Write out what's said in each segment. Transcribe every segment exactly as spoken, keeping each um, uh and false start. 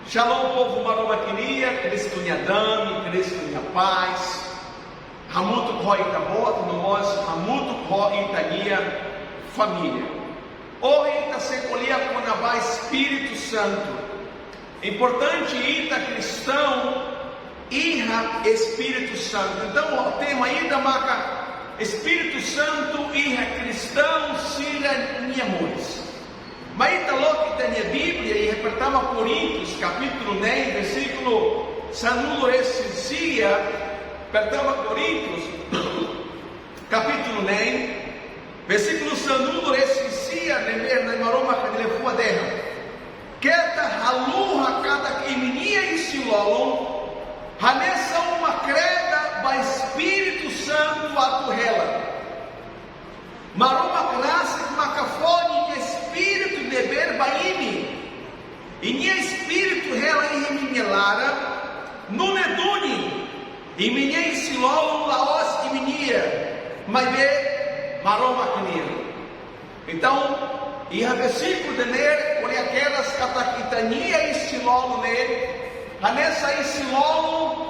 Shalom, povu Maromak nian, Kristu nia dame, Kristu nia pás. Hamutuk ho ita-boot, no mós hamutuk ho ita-nia família. Ohin ita sei ko'alia kona-ba Espíritu Santu. Importante ita kristaun iha Espíritu Santu. Entaun, o tema ida maka Espíritu Santu iha kristaun sira-nia moris. Mai ita loke ita-nia Bíblia iha Pertama Koríntius, kapítulu neen, versíkulu sanulu-resin-sia. Pertama Koríntius, kapítulu neen, versíkulu sanulu-resin-sia, ne'ebé Nai Maromak nia liafuan dehan: Keta haluha katak imi-nia isin-lolon hanesan uma kreda ba Espíritu Santu atu hela. Maromak rasik maka fó ninia Espíritu ne'ebé ba imi. I nia Espíritu hela iha imi-nia laran, nune'e duni imi-nia isin-lolon la'ós imi-nian, maibé Maromak nian. Entaun, iha versíkulu ida-ne'e ko'alia kedas katak ita-nia isin-lolon ne'e hanesan isin-lolon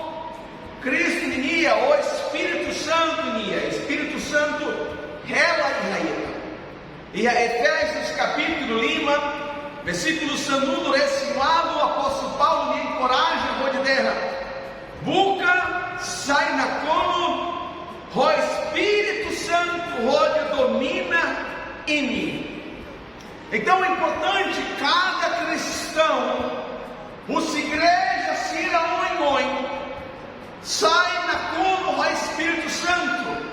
Kristu nian, ou Espíritu Santu nian. Espíritu Santu hela iha ita. Iha Efésius kapítulu lima, versíkulu sanulu-resin-ualu, apóstolu Paulo nia enkoraja hodi dehan: Buka sai nakonu ho Espíritu Santu hodi domina imi. Entaun, importante kada kristaun, husi igreja sira oioin, sai nakonu ho Espíritu Santu.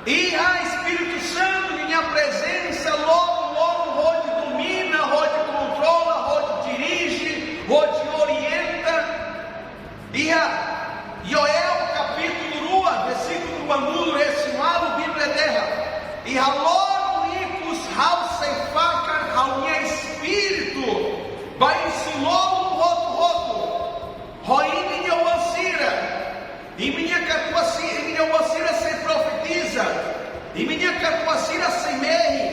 Iha Espíritu Santu ninia prezensa loron-loron hodi domina, hodi kontrola, hodi dirije, hodi orienta. Iha Joel kapítulu rua, versíkulu ruanulu-resin-ualu, Bíblia dehan: Iha loron ikus ha'u sei fakar ha'u-nia Espíritu ba isin-lolon hotu-hotu. Ho imi-nia oan sira, imi-nia katuas si-, imi-nia oan sira sei profetiza, imi-nia katuas sira sei mehi,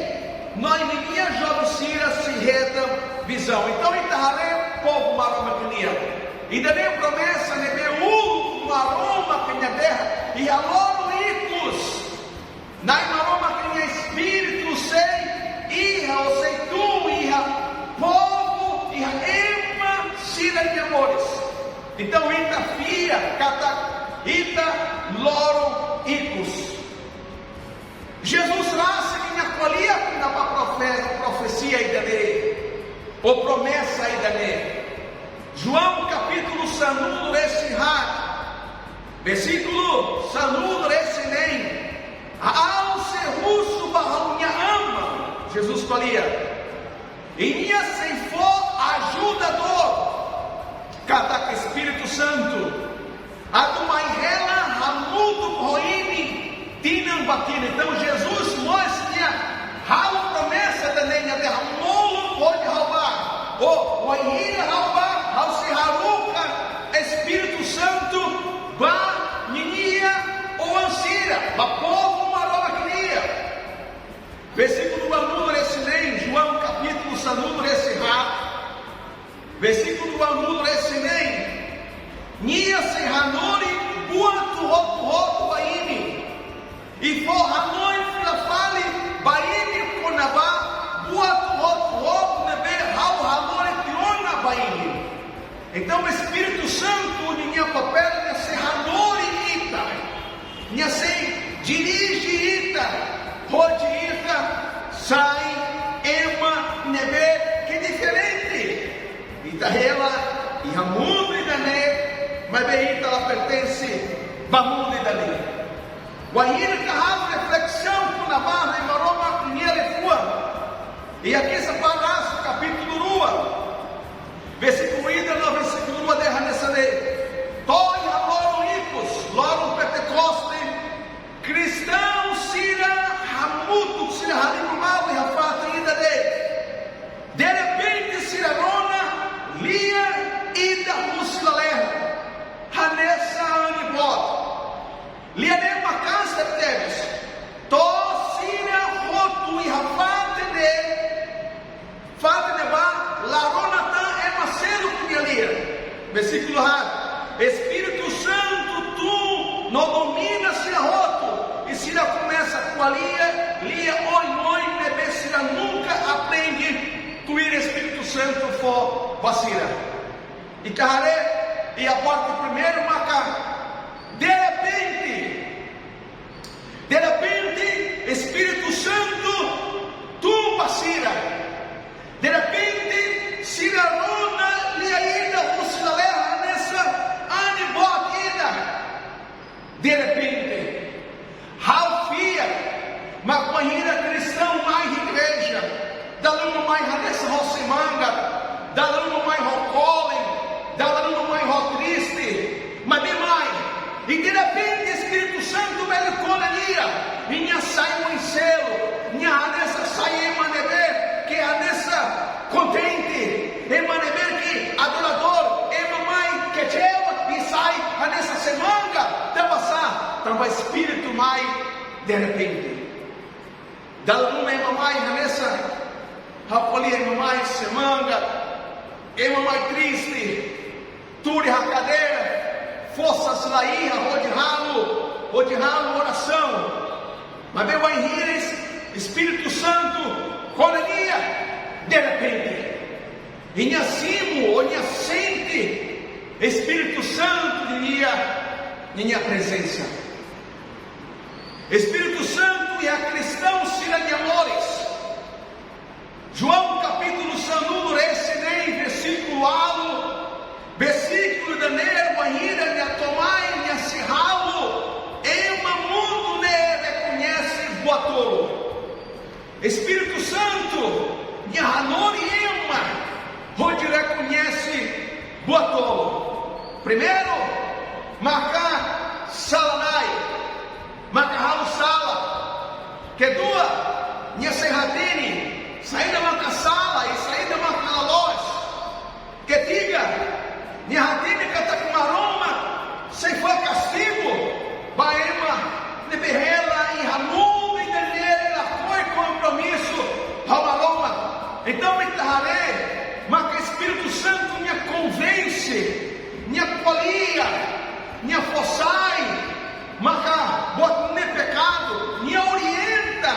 no imi-nia joven sira sei hetan vizaun. Entaun, ita haree, povu Maromak nian, ida-ne'e promesa ne'ebé uluk Maromak nia dehan, iha loron ikus Nai Maromak nia Espíritu sei iha, ou sei tun iha povu, iha ema sira-nia moris. Entaun, ita fiar katak ita loron ikus. Jesus rasik nia ko'alia kona-ba profe-, profesia ida-ne'e, ou promesa ida-ne'e. João kapítulu sanulu-resin-haat, versíkulu sanulu-resin-neen: Ha'u sei husu ba ha'u-nia Aman, Jesus ko'alia, i nia sei fó ajudadór, katak Espíritu Santu, atu mai hela hamutuk ho imi tinan ba tinan. Entaun, Jesus mós nia halo promesa ida-ne'e, nia dehan: Molok hodi ha'u bá, ou wainhira ha'u bá, ha'u sei haruka Espíritu Santu ba ninia oan sira, ba povu Maromak nian. Versíkulu ruanulu-resin-neen, João kapítulu sanulu-resin-haat, versíkulu ruanulu-resin-neen: Nia sei hanorin buat hotu-hotu ba imi, i fó hanoin fila fali ba imi kona-ba buat hotu-hotu ne'ebé ha'u hanorin tiha ona ba imi. Entaun, Espíritu Santu ninia papél, nia sei hanorin ita, nia sei dirije ita, hodi ita sai ema ne'ebé ke diferente. Ita hela iha mundu ida-ne'e, maibé ita la pertense ba mundu ida-ne'e. Wainhira ita halo reflesaun kona-ba Nai Maromak nia liafuan, iha Kisah Para Rasul kapítulu rua, versíkulu ida no versíkulu rua dehan hanesan ne'e: To'o iha loron ikus, loron Pentekoste, kristaun sira hamutuk, sira halibur malu iha fatin ida de'it. Derrepente sira rona lian ida husi lalehan, hanesan anin boot. Lian ne'e maka'as tebes. To'o sira hotu iha fatin ne'e, fatin ne'ebá la Versíkulu haat: Espíritu Santu tun no domina sira hotu, i sira komesa ko'alia lia oioin ne'ebé sira nunka aprende tuir Espíritu Santu fó ba sira. Ita haree iha parte primeiru maka, derrepente, derrepente, Espíritu Santu tun ba sira. Derrepente, sira rona lia ida husi lalehan hanesan anin boot ida. Derrepente, ha'u fiar, mak bainhira kristaun mai igreja, dala ruma mai hanesan ho semangat, dala ruma mai ho kole, dala ruma mai ho triste, maibé mai, i derrepente Espíritu Santu bele kona nia, i nia sai oin seluk, nia hanesan sai ema ne'ebé ke hanesan kontente, ema ne'ebé ke adoradór, ema mai kecewa i sai hanesan semangat, tanbasá? Tanba Espíritu mai derrepente. Dala ruma ema mai hanesan, ha'u ko'alia, ema mai semangat, ema mai triste, tuur iha kadeira, forsa la iha hodi halo, hodi halo orasaun. Maibé bainhira Espíritu Santu kona nia, derrepente, i nia simu, ou nia sente Espíritu Santu ninia, ninia prezensa. Espíritu Santu iha kristaun sira-nia moris. João kapítulu sanulu-resin-neen, versíkulu ualu, versíkulu ida-ne'e bainhira nia to'o mai, nia sei halo ema mundu ne'e rekoñese buat tolu. Espíritu Santu, nia hanorin ema hodi rekoñese buat tolu. Primeiru, maka sala-na'in, maka halo sala. Kedua, nia sei hatene saida maka sala i saida maka la loos. Ketiga, nia hatene katak Maromak sei fó kastigu ba ema ne'ebé hela iha mundu ida-ne'e lakohi kompromisu ho Maromak. Entaun, ita haree maka Espíritu Santu nia konvense, nia ko'alia, nia fó sai maka buat ne'e pekadu, nia orienta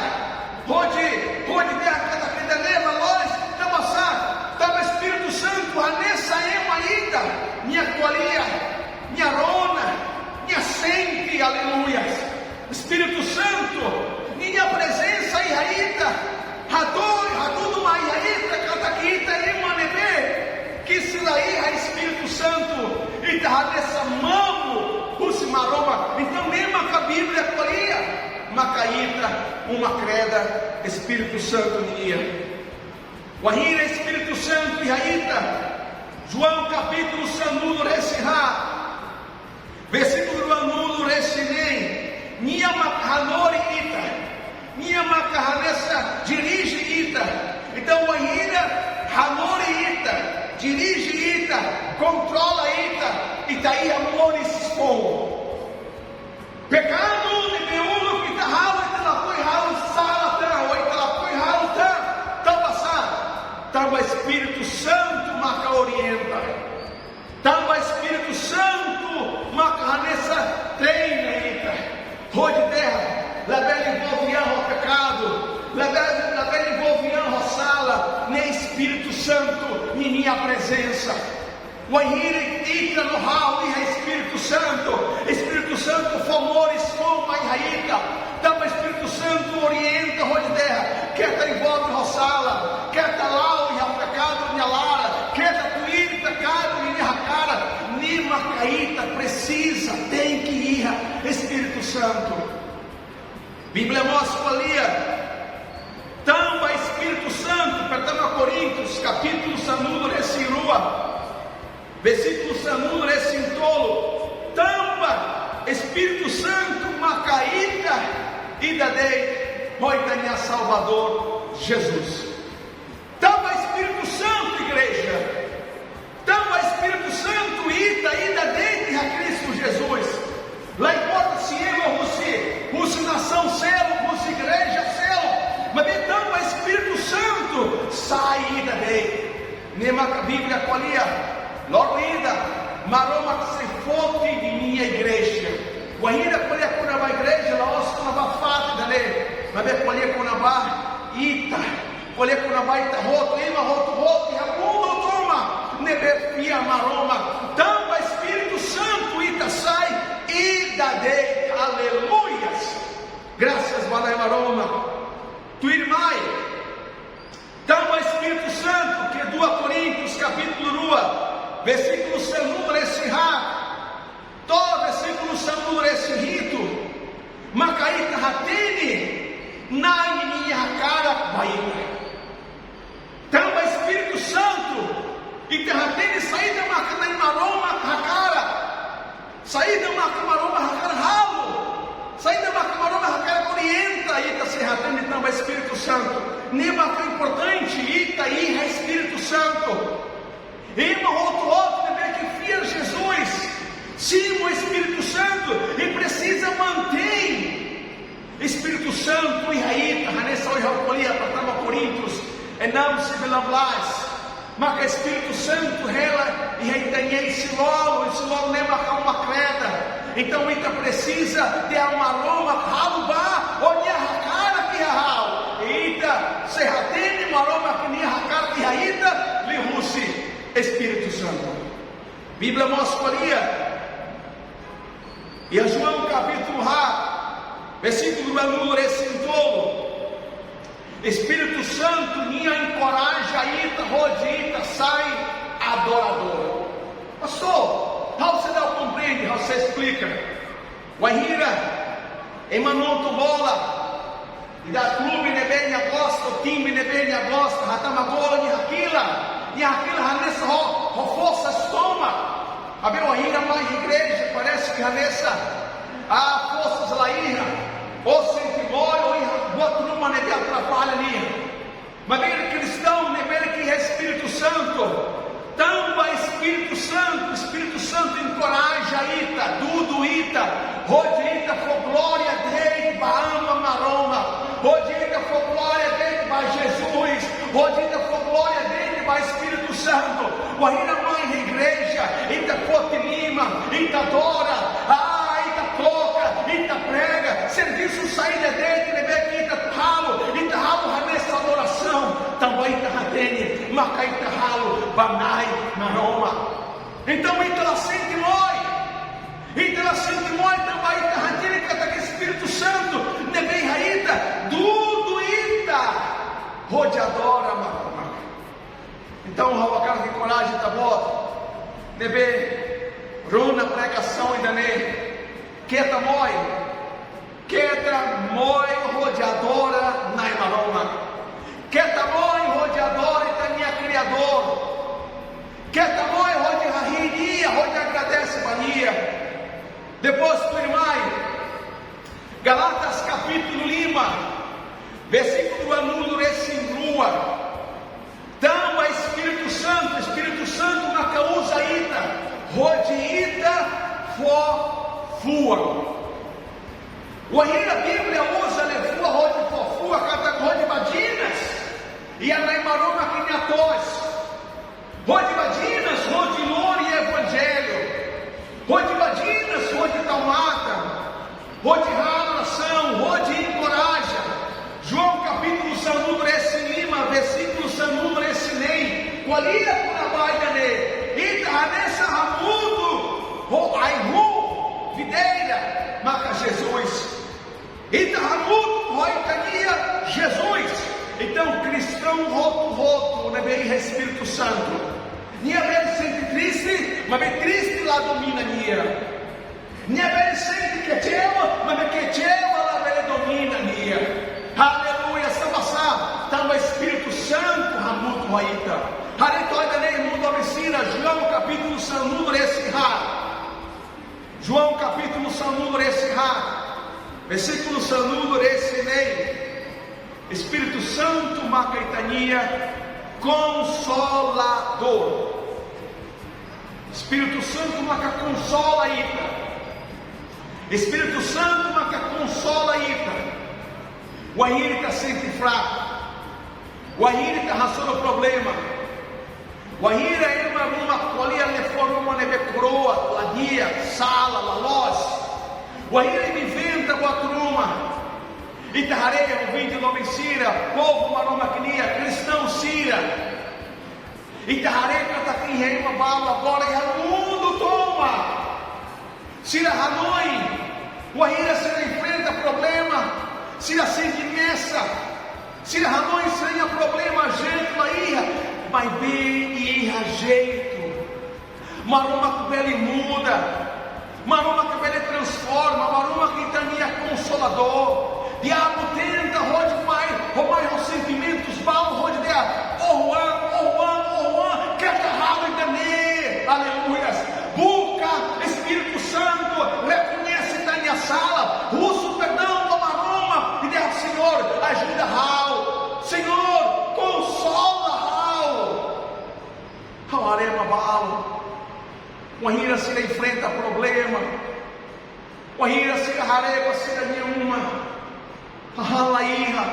hodi, hodi dehan katak ida-ne'e la loos, tanbasá? Tanba Espíritu Santu hanesan ema ida, nia ko'alia, nia rona, nia sente, aleluia. Espíritu Santu, ninia prezensa iha ita, hatudu, hatudu mai iha ita katak ita ema ne'ebé ke sira iha Espíritu Santu, ita hanesan mamuk husi Maromak. Entaun, ne'e maka Bíblia ko'alia, maka ita uma-kreda Espíritu Santu nian. Wainhira Espíritu Santu iha ita, João kapítulu sanulu-resin-haat, versíkulu ruanulu-resin-neen, nia maka hanorin ita, nia maka hanesan dirije ita. Entaun, wainhira hanorin ita, dirije ita, kontrola ita, ita iha moris foun. Pekadu ne'ebé uluk ita halo, ita lakohi halo sala tan, ou ita lakohi halo tan, tanbasá? Tanba Espíritu Santu maka orienta. Tanba Espíritu Santu maka hanesan treina ita. Hodi dehan, labele envolve an ho pekadu, labele, labele envolve an ho sala, ne'e Espíritu Santu ninia prezensa. Wainhira ita no ha'u iha Espíritu Santu, Espíritu Santu fó moris foun mai iha ita. Tanba Espíritu Santu orienta hodi dehan, keta envolve ho sala, keta la'o iha pekadu nia laran, keta tuir pekadu nia hakarak. Ne'e maka ita presiza, tenke iha Espíritu Santu. Bíblia mós ko'alia tanba Espíritu Santu, pertama Korintus, kapítulu sanulu-resin-rua, versíkulu sanulu-resin-tolu, tanba Espíritu Santu maka ita ida de'it ho ita-nia Salvadór Jesus. Tanba Espíritu Santu, igreja. Tanba Espíritu Santu, ita ida de'it iha Kristu Jesus. La importa se ema husi, husi nasaun seluk, husi igreja seluk, maibé tanba Espíritu Santu, sai ida de'it. Ne'e maka Bíblia ko'alia, loron ida, Ita ko'alia kona-ba igreja, la'ós kona-ba fatin ida-ne'e, maibé ko'alia kona-ba ita, ko'alia kona-ba ita hotu, ema hotu-hotu iha mundu tomak ne'ebé fiar Maromak. Tanba Espíritu Santu ita sai ida de'it. Aleluia! Grasas ba Nai Maromak. Tuirmai, tanba Espíritu Santu, ke dois Coríntios kapítulu rua, versíkulu sanulu-resin-haat to'o versíkulu sanulu-resin-hitu, maka ita hatene Nai ninia hakarak ba ita. Tanba Espíritu Santu, ita hatene saida maka Nai Maromak hakarak, saida maka Maromak hakarak halo, saida maka Maromak hakarak orienta ita. Se hatene tanba Espíritu Santu, ne'e maka importante ita iha Espíritu Santu. Ema hotu-hotu ne'ebé ke fiar Jesus, simu Espíritu Santu, i presiza mantein Espíritu Santu iha ita, hanesan ohin ha'u ko'alia, pertama Coríntios enam sembilan belas. Maka Espíritu Santu hela iha ita-nia isin-lolon, isin-lolon ne'e maka uma kreda. Entaun ita presiza dehan Maromak halo ba ó-nia hakarak iha ha'u. I ita sei hatene Maromak nia hakarak iha ita liuhusi Espíritu Santu. Bíblia mós ko'alia iha João kapítulu haat, versíkulu ruanulu-resin-tolu. Espíritu Santu nia enkoraja ita hodi ita sai adoradór. Pastór, ha'u seidauk komprende, ha'u sei esplika. Wainhira ema nonton bola, ida klube ne'ebé nia gosta, time ne'ebé nia gosta, hatama gol, nia hakilar, nia hakilar hanesan ho, ho forsa tomak. Maibé wainhira mai igreja, parese ke hanesan forsa la iha, ó sente moe, ó iha buat ruma ne'ebé atrapalla nia. Maibé kristaun ne'ebé ke iha Espíritu Santu, tanba Espíritu Santu, Espíritu Santu enkoraja ita, dudu ita, hodi ita fó glória de'it ba Aman Maromak, hodi ita fó glória de'it ba Jesus, hodi ita fó glória de'it ba Espíritu Santu. Wainhira mai igreja, ita foti liman, ita adora, ah, ita toka, ita prega, servisu saida de'it ne'ebé ke ita halo, ita halo hanesan adorasaun, tanba ita hatene maka ita halo ba Nai Maromak. Entaun ita la sente moe, ita la sente moe tanba ita hatene katak Espíritu Santu ne'ebé iha ita, dudu ita hodi adora Maromak. Entaun ha'u hakarak enkoraja ita-boot ne'ebé rona pregasaun ida-ne'e, keta moe, keta moe hodi adora Nai Maromak. Keta moe hodi adora ita-nia Kriadór. Keta moe hodi hahi'i Nia, hodi agradese ba Nia. Depois tuirmai, Gálatas kapítulu lima, versíkulu ruanulu-resin-rua. Tanba Espíritu Santu, Espíritu Santu maka uza ita hodi ita fó fuan. Wainhira Bíblia uza liafuan hodi fó fuan, katak hodi badinas iha Nai Maromak nia to'os, hodi badinas hodi lori Evanjellu, hodi badinas hodi tau matan, hodi halo orasaun, hodi enkoraja. João kapítulu sanulu-resin-lima, versíkulu sanulu-resin-neen, ko'alia kona-ba ida-ne'e. Ita hanesan hamutuk ho ai-hun, videira, maka Jesus. Ita hamutuk ho ita-nia Jesus. Entaun kristaun hotu-hotu ne'ebé iha Espíritu Santu, nia bele sente triste, maibé triste la domina nia. Nia bele sente kecewa, maibé kecewa labele domina nia. Aleluia, tanba sá? Tanba Espíritu Santu hamutuk ho ita. Haree to'ok ida-ne'e, irmaun doben sira, João kapítulu sanulu-resin-haat. João kapítulu sanulu-resin-haat, versíkulu sanulu-resin-neen. Espíritu Santu maka ita-nia Konsoladór. Espíritu Santu maka konsola ita. Espíritu Santu maka konsola ita. Wainhira ita sente fraku, wainhira ita hasoru problema, wainhira ema ruma ko'alia liafuan ruma ne'ebé kro'at, la di'ak, sala, la loos. Wainhira imi enfrenta buat ruma, ita haree, ouvinte doben sira, povu Maromak nian, kristaun sira. Ita haree katak iha ema balu agora iha mundu tomak. Sira hanoin, wainhira sira enfrenta problema, sira sente mesak. Sira hanoin sira-nia problema jeitu la iha, maibé iha jeitu. Maromak bele muda. Maromak bele transforma. Maromak ita-nia konsoladór. Diabu tenta hodi mai, ho mai ho sentimentus balu hodi dehan: "Oan, oan, oan, keta halo ida-ne'e." Aleluias. Buka Espíritu Santu, rekoñese ita-nia sala, husu perdaun ba Maromak, i dehan: "Señór, ajuda ha'u. Señór, konsola ha'u." Ha'u haree ema balu, wainhira sira enfrenta problema, wainhira sira haree ba sira-nia uma, hahán la iha,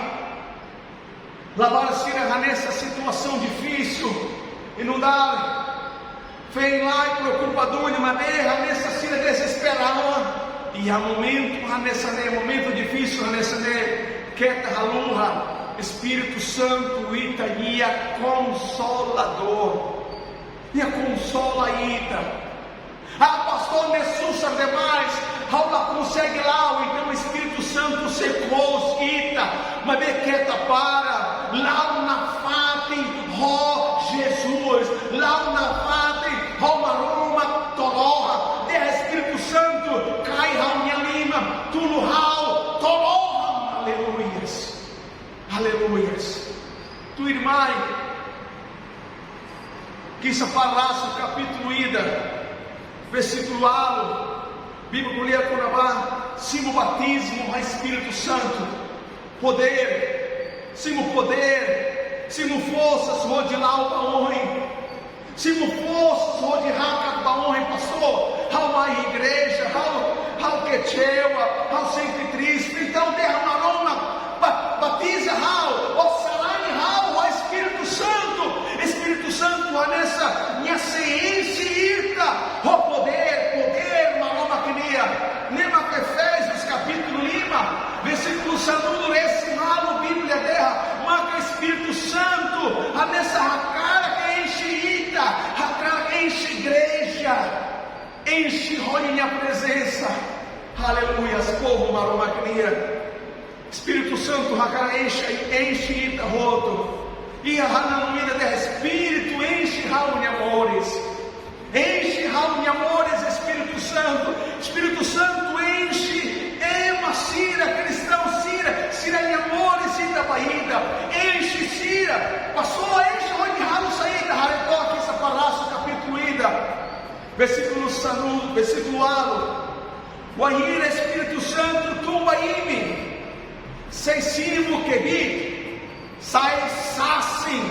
labarik sira hanesan situasaun difisil, i nu'udar feen lai, preokupa duni, maibé hanesan sira dezespera. Iha momentu hanesan ne'e, momentu difisil hanesan ne'e, keta haluha Espíritu Santu, ita-nia konsoladór, nia konsola ita. "Ah, pastór, ne'e susar demais, ha'u la konsege la'o." Entaun Espíritu Santu sei kous ita, maibé keta para, la'o nafatin ho Jesus, la'o nafatin ho Maromak to'o rohan. Dehan: "Espíritu Santu, kaer ha'u-nia liman, tulun ha'u to'o rohan." Aleluias. Aleluias. Tuirmai, Kisah Para Rasul kapítulu ida, versíkulu ualu, Bíblia ko'alia kona-ba simu batizmu ho Espíritu Santu. Podér, simu podér, simu forsa hodi la'o ba oin. Simu forsa hodi hakat ba oin. "Pastór, ha'u mai igreja, ha'u, ha'u kecewa, ha'u sente triste." Entaun dehan: "Maromak, ba-, batiza ha'u, ou sarani ha'u ho Espíritu Santu." Espíritu Santu hanesan nia sei enxe ita ho podér, podér Maromak nian. Ne'e mak Efésios kapítulu lima, versíkulu sanulu-resin-ualu, Bíblia dehan maka Espíritu Santu hanesan hakarak enxe ita, hakarak enxe igreja, enxe ho nia prezensa. Aleluias, povu Maromak nian. Espíritu Santu hakarak enxe, enxe ita hotu. Iha hanoin ida dehan: "Espíritu, enxe ha'u-nia moris. Enxe ha'u-nia moris, Espíritu Santu." Espíritu Santu enxe ema sira, kristaun sira, sira-nia moris ida ba ida. Enxe sira. Pastór, enxe hodi halo saida? Haree took Kisah Para Rasul kapítulu ida, versíkulu sanulu, versíkulu ualu. Wainhira Espíritu Santu tun ba imi, sei simu kbiit, sai sasin,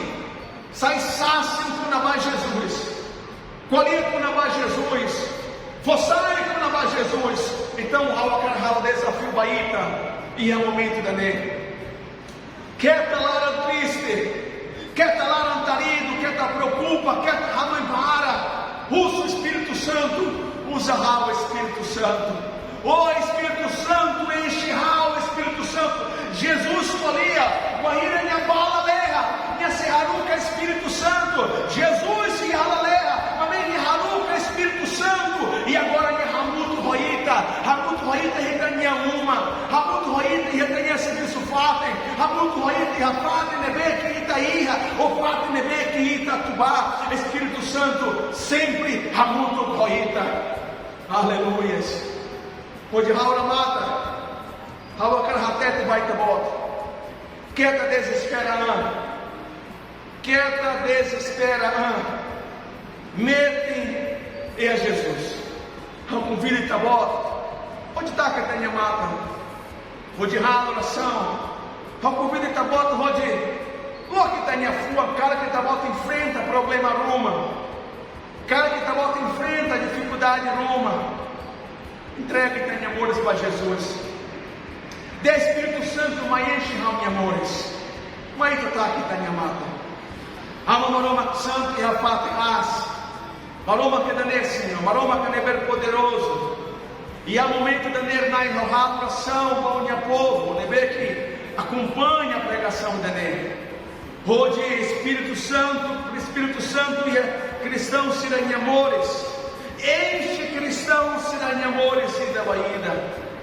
sai sasin kona-ba Jesus. Ko'alia kona-ba Jesus, fó sai kona-ba Jesus. Entaun ha'u hakarak halo dezafiu ba ita iha momentu ida-ne'e. Keta laran triste, keta laran taridu, keta preokupa, keta hanoin barak. Husu Espíritu Santu, uza ha'u, Espíritu Santu. Ó Espíritu Santu, enxe ha'u, Espíritu Santu. Jesus ko'alia, wainhira nia bá lalehan, nia sei haruka Espíritu Santu. Jesus iha lalehan, maibé nia haruka Espíritu Santu. I agora nia hamutuk ho ita, hamutuk ho ita iha ita-nia uma, hamutuk ho ita iha ita-nia servisu fatin, hamutuk ho ita iha fatin ne'ebé ke ita iha, ou fatin ne'ebé ke ita atu bá. Espíritu Santu sempre hamutuk ho ita. Aleluias. Hodi ha'u remata, ha'u hakarak hatete ba ita-boot: keta dezespera an. Keta dezespera an. Metin iha Jesus. Ha'u konvida ita-boot hodi taka ita-nia matan, hodi halo orasaun. Ha'u konvida ita-boot hodi loke ita-nia fuan, karik ita-boot enfrenta problema ruma, karik ita-boot enfrenta difikuldade ruma. Entrega ita-nia moris ba Jesus. Dehan: Espíritu Santu, mai enxe ha'u-nia moris. Mai ita taka ita-nia matan. Aman Maromak santu iha fatin aas. Maromak ida-ne'e, Señór, Maromak ne'ebé poderozu. Iha momentu ida-ne'e Na'i, ha'u halo orasaun ba ó-nia povu ne'ebé ke akompaña pregasaun ida-ne'e. Hodi Espíritu Santu, Espíritu Santu iha kristaun sira-nia moris. Enxe kristaun sira-nia moris ida ba ida.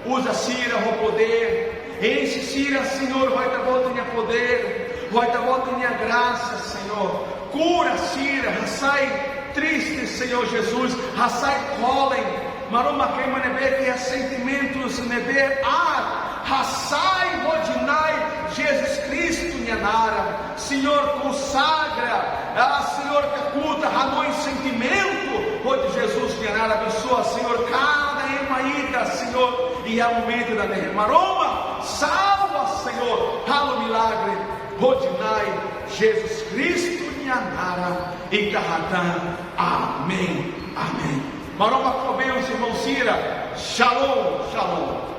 Uza sira ho podér. Enxe sira, Señór, ho Ita-Boot nia podér, ho Ita-Boot nia grasa, Señór. Kura sira, hasai triste, Señór Jesus, hasai kolen. Maromak, ema ne'ebé ke iha sentimentus ne'ebé aat, hasai hodi Na'i Jesus Kristu nia naran. Señór, konsagra, ah, Señór, kakutak ha'u-nia sentimentu hodi Jesus nia naran. Abensoa, Señór, kada ema ida, Señór, iha momentu ida-ne'e. Maromak, salva, Señór, halo milagre hodi Na'i Jesus Kristu nia naran ita hatán. Amen. Amen. Maromak fó bensaun, irmaun sira. Shalom, shalom.